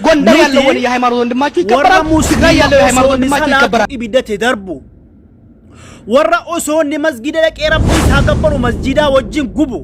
ጎንደር ያለው Nuti የሃይማኖት ወንድማችሁ warra ይከበራል። ትግራይ Muslima ያለው የሃይማኖት osoo inni ወንድማችሁ salaatu ይከበራል። ibiddatti darbu, warra osoo inni masgida dhaqee Rabbii isaa gabbaru masjidaa wajjin gubu,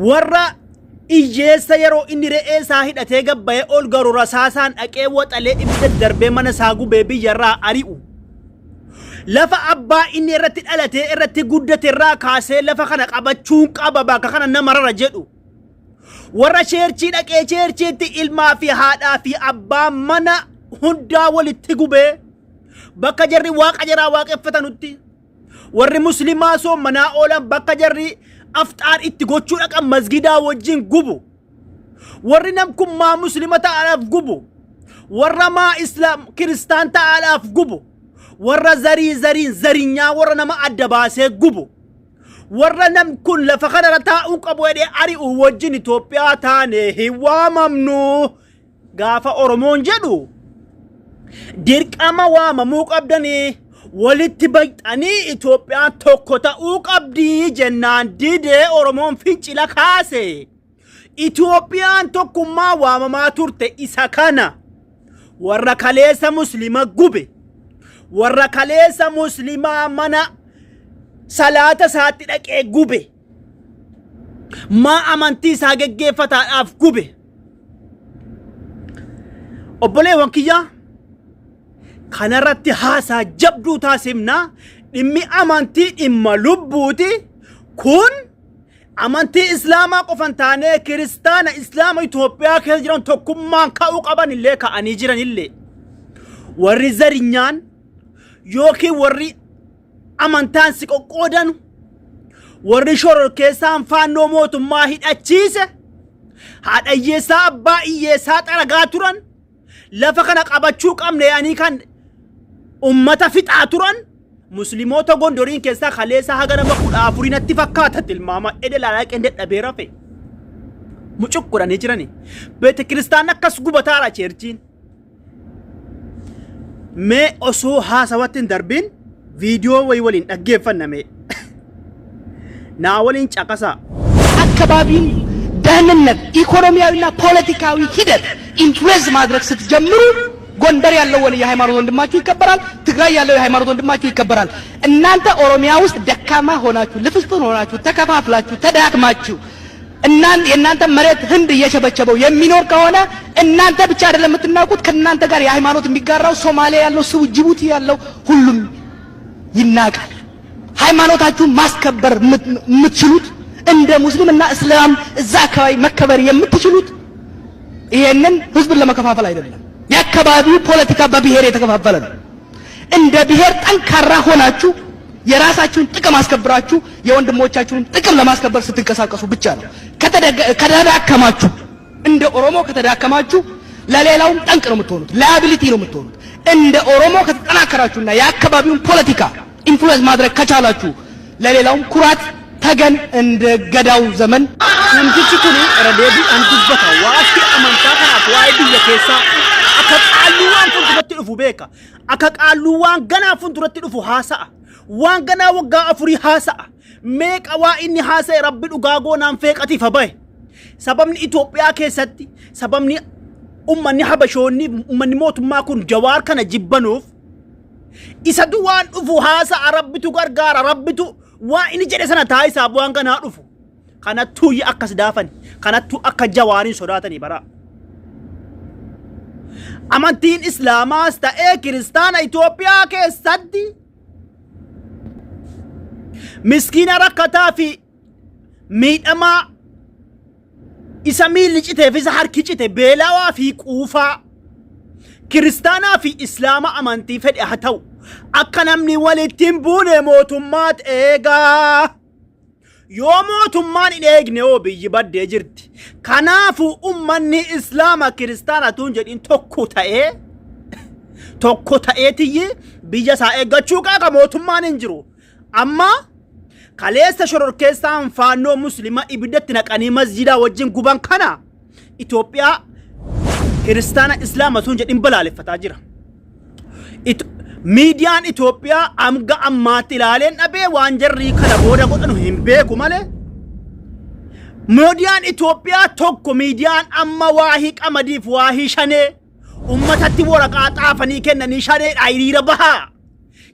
warra hiyyeessa yeroo inni re'ee isaa hidhatee gabbayee ol garu rasaasaan dhaqee waxalee ibidda darbee mana isaa gubee biyyarraa ari'u, lafa abbaa inni irratti dhalatee irratti guddate irraa kaasee lafa kana qabachuun qaba, bakka kana nama rara jedhu, warra church dhaqee churchitti ilmaa fi haadhaa fi abbaa mana hundaa walitti gubee bakka jarri waaqa jaraa waaqeffatanutti, warri Muslimaa soommanaa oolan bakka jarri afxaar itti gochuu dhaqan masgidaa wajjin gubu, warri namkummaa Muslima ta'aadhaaf gubu, warra maa Islaam Kiristaan ta'aadhaaf gubu, warra zarii zariin zarinyaa warra nama adda baasee gubu, warra nam kun lafa kanarra taa'uu qabu jedhee ari'u wajjin Itoophiyaa taane hin waamamnu. Gaafa Oromoon jedhu, dirqama waamamuu qabdanii, walitti baqxanii Itoophiyaan tokko ta'uu qabdii jennaan didee Oromoon fincila kaase. Itoophiyaan tokkummaa waamamaa turte isa kana. Warra kaleessa Muslima gube, warra kaleessa Muslimaa mana salaata isaatti dhaqee gube, maa amantii isaa geggeeffataadhaaf gube. Obboleewwan kiyyaa, kanarratti haasaa jabduu taasifna. Dhimmi amantii dhimma lubbuuti. Kun amantii Islaamaa qofan taanee Kiristaana, Islaama Itoophiyaa keessa jiran tokkummaan ka'uu qaban illee ka'anii jiran illee, warri zarinyaan yookiin warri amantaan si qoqqoodanu, warri shororkeessaan Faannoo mootummaa hidhachiise, haadha hiyyeessaa, abbaa hiyyeessaa xaragaa turan, lafa kana qabachuu qabne yaanii kan ummata fixaa turan, Musliimoota Gondoriin keessaa kaleessa haga nama 14 natti fakkaata tilmaama edha laalaqeen dadhabee rafe mucuq godhanii jirani. Beete Kiristaan akkas gubataara, churchiin. Mee osoo haasawatti hin darbiin viidiyoo wayii waliin dhaggeeffanna. Mee naa waliin caqasaa. አካባቢን ደህንነት ኢኮኖሚያዊና ፖለቲካዊ ሂደት influence ማድረግ ስትጀምሩ ጎንደር ያለው የሃይማኖት ወንድማችሁ ይከበራል። ትግራይ ያለው የሃይማኖት ወንድማችሁ ይከበራል። እናንተ ኦሮሚያ ውስጥ ደካማ ሆናችሁ፣ ልፍስፍስ ሆናችሁ፣ ተከፋፍላችሁ፣ ተዳክማችሁ የእናንተ መሬት ህንድ እየቸበቸበው የሚኖር ከሆነ እናንተ ብቻ አይደለም የምትናቁት፣ ከእናንተ ጋር የሃይማኖት የሚጋራው ሶማሊያ ያለው ሰው፣ ጅቡቲ ያለው ሁሉም ይናቃል። ሃይማኖታችሁን ማስከበር የምትችሉት እንደ ሙስሊም እና እስላም እዛ አካባቢ መከበር የምትችሉት ይሄንን ህዝብን ለመከፋፈል አይደለም። የአካባቢው ፖለቲካ በብሔር የተከፋፈለ ነው። እንደ ብሔር ጠንካራ ሆናችሁ የራሳችሁን ጥቅም አስከብራችሁ የወንድሞቻችሁን ጥቅም ለማስከበር ስትንቀሳቀሱ ብቻ ነው። ከተዳከማችሁ፣ እንደ ኦሮሞ ከተዳከማችሁ ለሌላውም ጠንቅ ነው የምትሆኑት፣ liability ነው የምትሆኑት። እንደ ኦሮሞ ከተጠናከራችሁና የአካባቢውን ፖለቲካ influence ማድረግ ከቻላችሁ ለሌላውም ኩራት ተገን እንደ ገዳው ዘመን Namtichi kun irra deebiidhaan dubbata. Waa'ee amantaa kanaaf, waa'ee biyya keessaa akka qaalluu waan fuulduratti dhufu beeka. Akka qaalluu waan ganaa fuulduratti dhufu haasa'a. Waan ganaa waggaa 4 haasa'a. Meeqa waa inni haasa'e Rabbi dhugaa goonaan feeqatiif bahe. Sababni Itoophiyaa keessatti sababni ummanni Habashoonni, ummanni mootummaa kun Jawaar kana jibbanuuf isatu waan dhufu haasa'a. Rabbitu gargaara, Rabbitu waa inni jedhe sana taa'isaaf waan kanaa dhufu. Kanattuu akkas daafani, kanattuu akka Jawaariin sodaatanii bara. Amantiin Islaamaas ta'ee Kiristaana Itoophiyaa keessatti miskiina rakkataa fi miidhamaa, isa miilli citeef, isa harki cite, beelawaa fi quufaa, Kiristaanaa fi Islaama amantii fedhe haa ta'u, akka namni walitti hin buune mootummaat eegaa. Yoo mootummaan hin eegne hoo biyyi baddee jirti. Kanaafuu ummanni Islaama Kiristaana tuun jedhin tokko ta'ee, tokko ta'eetiyyi biyya isaa eeggachuu qaba, mootummaan hin jiru. Amma kaleessa shororkeessaan Faannoo Muslima ibiddatti naqanii masjidaa wajjin guban kana Itoophiyaa Kiristaana Islaama tuun jedhin balaaleffataa jira. Miidiyaan Itoophiyaa hanga ammaatti ilaaleen dhabee, waan jarrii kana booda godhanu hin beeku malee. Miidiyaan Itoophiyaa tokko, miidiyaan amma waahii qamadiif waahii shanee ummatatti waraqaa xaafanii kennanii shaneedha hiriira bahaa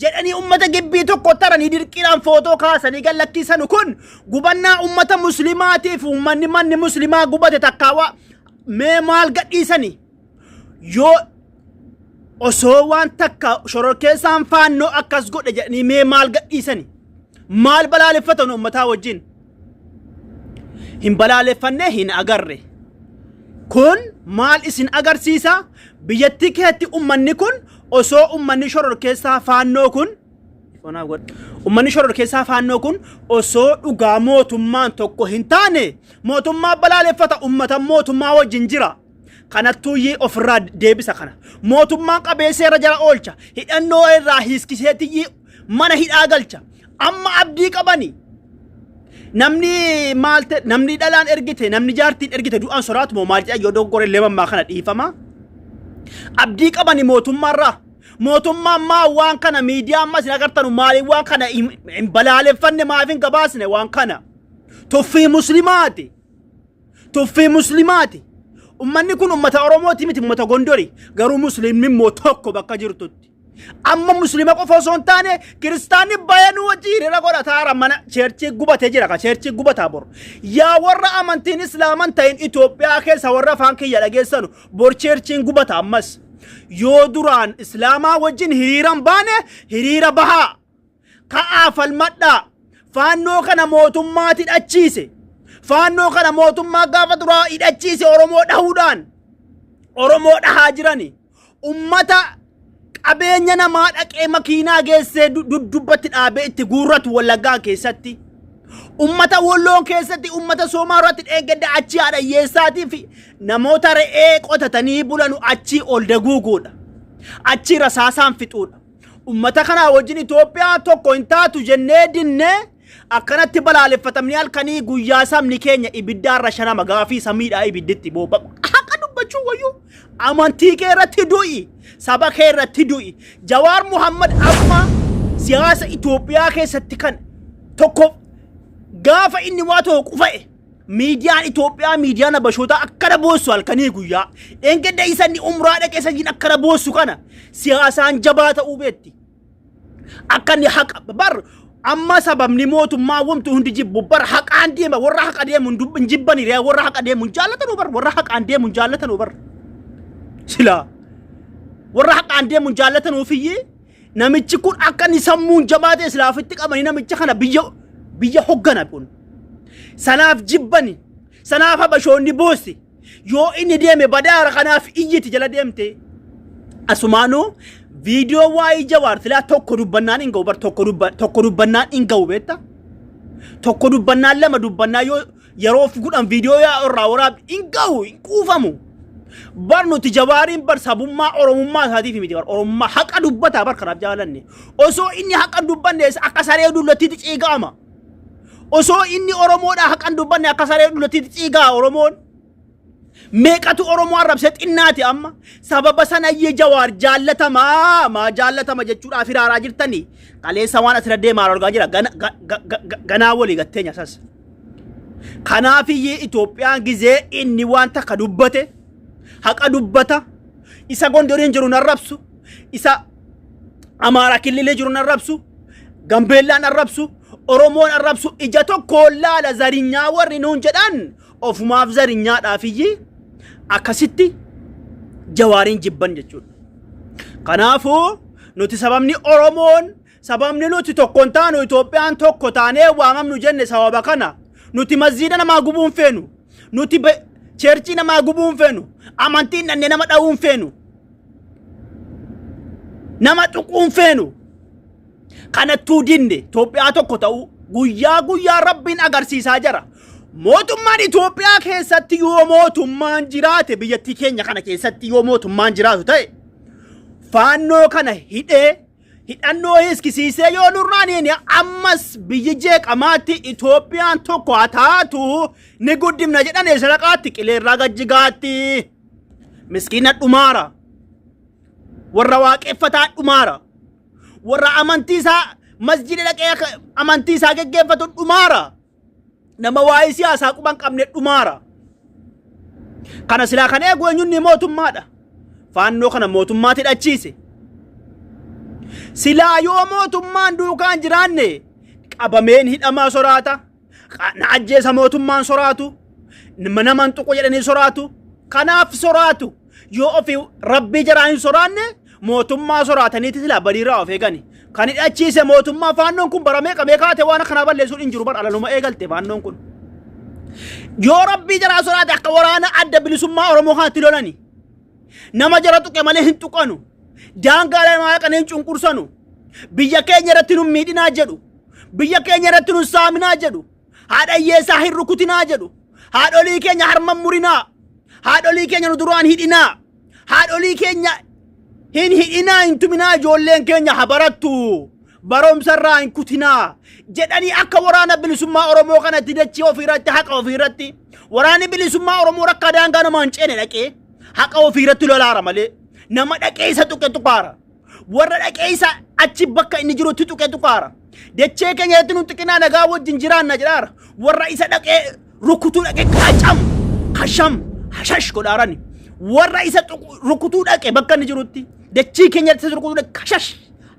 jedhanii ummata gibbii tokko taranii dirqiidhaan footoo kaasanii gad lakkisanu kun gubannaa ummata muslimaatiif ummanni manni muslimaa gubate takkaawaa mee maal gadhiisani? Yoo osoo waan takka shororkeessaan faannoo akkas godhe jedhanii mee maal gadhiisani? Maal balaaleffatan ummataa wajjin? Hin balaaleffanne, hin agarre. Kun maal isin agarsiisa? Biyyattii keessatti ummanni kun osoo ummanni shororkeessaa faannoo kun, ummanni shororkeessaa faannoo kun osoo dhugaa mootummaan tokko hin taane mootummaa balaaleffata, ummata mootummaa wajjin jira. Kanattuuyyii ofirraa deebisa kana. Mootummaan qabee seera jala oolcha. Hidhannoo irraa hiiskiseetiyyii mana hidhaa galcha. Amma abdii qabani. Namni maal ta'e, namni dhalaan ergite, namni jaartiin ergite du'aan soraatu moo maal jedha, yoo dogoggore illee mammaa kana dhiifama. Abdii qabani mootummaarraa. Mootummaan maa waan kana miidiyaa ammas hin agartanu, maaliin waan kana hin balaaleffanne, maaf hin gabaasne waan kana? Tuffii muslimaati. Tuffii muslimaati. Ummanni kun ummata Oromooti miti, ummata Gondori. Garuu muslimni immoo tokko bakka jirtutti. Amma muslima qofa osoo hin taane kiristaanni bayanuu wajji hiriira godhataara, mana churchii gubatee jira, ka churchii gubataa bor. Yaa warra amantiin islaaman ta'in Itoophiyaa keessa warra afaan kiyya dhageessanu, bor churchiin gubata ammas. Yoo duraan islaamaa wajjin hiriiran baane, hiriira bahaa. Ka'aa falmadhaa. Faannoo kana mootummaati hidhachiise. Faannoo kana mootummaa gaafa duraa hidhachiise Oromoo dhahuudhaan. Oromoo dhahaa jirani. Ummata qabeenya namaa dhaqee makiinaa geessee duddubbatti dhaabee itti guurratu Wallaggaa keessatti. Ummata Wolloon keessatti, ummata Soomaa irratti dheengadda achii haadha hiyyeessaatii fi namoota re'ee qotatanii bulanu achii ol daguuguudha. Achii rasaasaan fixuudha. Ummata kanaa wajjin Itoophiyaa tokko hin taatu jennee dinnee akkanatti balaaleffatamni halkanii guyyaa sabni keenya ibiddaarra shanama gaafii samiidhaa ibidditti booba. Haqa dubbachuu wayyuu, amantii kee irratti du'i, saba kee irratti du'i. Jawaar Muhammad amma siyaasa Itoophiyaa keessatti kan tokko gaafa inni waa tokko qufa'e miidiyaan Itoophiyaa, miidiyaan Habashootaa akkana boossu halkanii guyyaa. Dheengadda isa inni umraa dhaqee sanyiin akkana boossu kana siyaasaan jabaa ta'uu beetti. Akka inni haqa bar amma sababni mootummaa wamtu hundi jibbu bar haqaan deema, warra haqa deemu hin jibbani ree, warra haqa deemu hin jaallatanuu bar, warra haqaan deemu hin jaallatanuu bar, silaa warra haqaan deemu hin jaallatanuufiyyee namichi kun akka inni sammuun jabaa ta'e silaa ofitti qabanii namicha kana biyya hoggana kun. Sanaaf jibbani, sanaaf habashoonni boossi. Yoo inni deeme badaara, kanaaf iyyiti jala deemte. Asumaanuu viidiyoo waa'ee Jawaar silaa tokko dubbannaan hin ga'u bar, tokko dubbannaan hin ga'u beekta. Tokko dubbannaan, lama dubbannaan, yoo yeroo of godhan viidiyoo yaa irraa waraabi hin ga'u, hin quufamu. Bar nuti Jawaariin bar sabummaa Oromummaa isaatiif miti bar, Oromummaa haqa dubbataa bar kanaaf jaalanne. Osoo inni haqa hin dubbanne akka saree dullattiitti ciiga'ama. Osoo inni Oromoodhaa haqa hin dubbanne akka saree dullattiitti ciiga'a Oromoon. Meeqatu Oromoo arrabsee xinnaati amma sababa sanayyee Jawaar jaallatamaa maa jaallatama jechuudhaaf hiraaraa jirtanii, kaleessa waan asirra deemaa argaa jira ganaa walii gatteenya sas. Kanaafiyyee Itoophiyaan gizee inni waan takka dubbate haqa dubbata, isa Gondoriin jiru narrabsu, isa Amaaraa killilee jiru narrabsu, Gambeellaan arrabsu, Oromoon arrabsu ija tokkoon laala. Zarinyaa warri nuun jedhan ofumaaf zarinyaadhaafiyyi akkasitti Jawaariin jibban jechuudha. Kanaafuu nuti sababni Oromoon, sababni nuti tokko hin taanu, Itoophiyaan tokko taanee waamamnu jenne sababa kana. Nuti masjiida namaa gubuu hin feenu. Nuti churchii namaa gubuu hin feenu. Amantiin dhannee nama dha'uu hin feenu. Nama tuquu hin feenu. Kanattuu dinne Itoophiyaa tokko ta'uu guyyaa guyyaa Rabbiin agarsiisaa jira. Mootummaan Itoophiyaa keessatti yoo mootummaan jiraate, biyyattii keenya kana keessatti yoo mootummaan jiraatu ta'e, faannoo kana hidhee hidhannoo hiiskisiisee yoo nurraan hin ammas biyyi jeeqamaatti Itoophiyaan tokko haa taatu ni guddifna jedhan sadaqaatti qileerraa gajjigaatti miskiina dhumaara, warra waaqeffataa dhumaara, warra amantii isaa masjida dhaqee amantii isaa geggeeffatu dhumaara. Nama waa'ee siyaasaa quban qabne dhumaara. Kana silaa kan eegu eenyunni mootummaadha. Faannoo kana mootummaatti hidhachiise. Silaa yoo mootummaan duukaan jiraanne qabameen hidhamaa soraata. Na ajjeesa mootummaan soraatu. Naman tuqu jedhanii soraatu. Kanaaf soraatu. Yoo ofii rabbii jaraa hin soraanne mootummaa soraataniiti silaa badiirraa of eegani. Kan hidhachiise mootummaa faannoon kun baramee qabee kaate waan akkanaa balleessuun hin jiru bar alaluma eegalte faannoon kun. Yoo rabbii jaraa soraate akka waraana adda bilisummaa Oromoo kanatti lolani. Nama jara tuqe malee hin tuqanu. Daangaa lamaa dhaqanii hin cunqursanu. Biyya keenya irratti nun miidhinaa jedhu. Biyya keenya irratti nun saaminaa jedhu. Haadha hiyyeessaa hin rukutinaa jedhu. Haadholii keenya harma hin murinaa. Haadholii keenya nu duraan hidhinaa. Haadholii keenya hin hidhinaa hin tuminaa ijoolleen keenya ha barattu. Barumsa irraa hin kutinaa jedhanii akka waraana bilisummaa Oromoo kanatti dachee ofiirratti haqa ofiirratti waraanni bilisummaa Oromoo rakkaa daangaa namaa hin ceene dhaqee haqa ofiirratti lolaara malee nama dhaqee isa tuqe tuqaara. Warra dhaqee isa achi bakka inni jirutti tuqe tuqaara. Dachee keenya irratti nu xiqinaa nagaa wajjin jiraanna jedhaara. Warra isa dhaqee rukutuu dhaqee qacam kasham hashash godhaarani. Warra isa rukutuu dhaqe bakka inni jirutti dachii keenya irratti isa rukutuu dhaqe kashash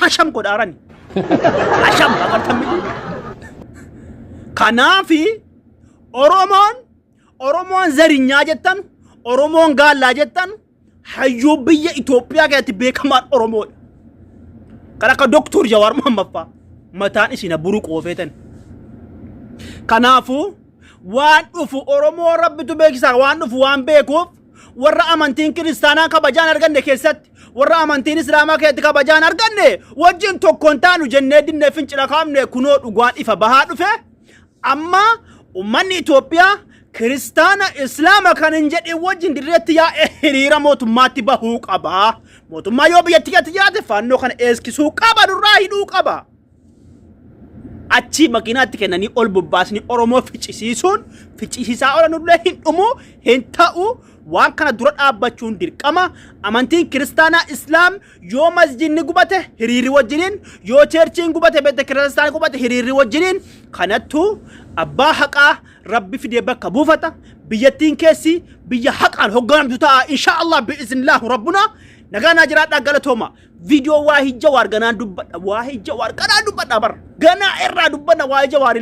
hasham godhaarani. Hasham agartan miti. Kanaafi Oromoon Oromoon zarinyaa jettan Oromoon gaallaa jettan hayyuu biyya Itoophiyaa keessatti beekamaan Oromoodha. Kan akka Doktor Jawaar Mohammad fa'aa mataan isin buru qoofeetan. Kanaafuu waan dhufu Oromoo Rabbitu beeksisa waan dhufu waan beekuuf warra amantiin kiristaanaa kabajaan arganne keessatti warra amantiin islaamaa keessatti kabajaan arganne wajjin tokkoon taanu jennee dinnee fincila kaafne kunoo dhugaan ifa bahaa dhufe Amma ummanni Itoophiyaa kiristaana islaama kan hin jedhin wajjin dirreetti yaa'ee hiriira mootummaatti bahuu qaba. Mootummaa yoo biyyatti keessatti jiraate faannoo kana eeskisuu qaba nurraa hidhuu qaba. Achii makiinaatti kennanii ol bobbaasni Oromoo ficcisiisuun ficcisiisaa oolanullee hin dhumu hin ta'u waan kana dura dhaabbachuun dirqama amantiin kiristaanaa islaam Yoo masjidni gubate hiriirri wajjiniin, yoo cheerchiin gubate beete kiristaan gubate hiriirri wajjiniin kanattu abbaa haqaa rabbi fidee bakka buufata. Biyyattiin keessi biyya haqaan hogganamtu ta'a insha Allah bi'iznillaahu rabbuna. Nagaa naa jiraadhaa galatooma. Viidiyoo waahii jawaar ganaan dubbadha. Waahii jawaar ganaan dubbadha bar. Ganaa irraa dubbadha waahii jawaar.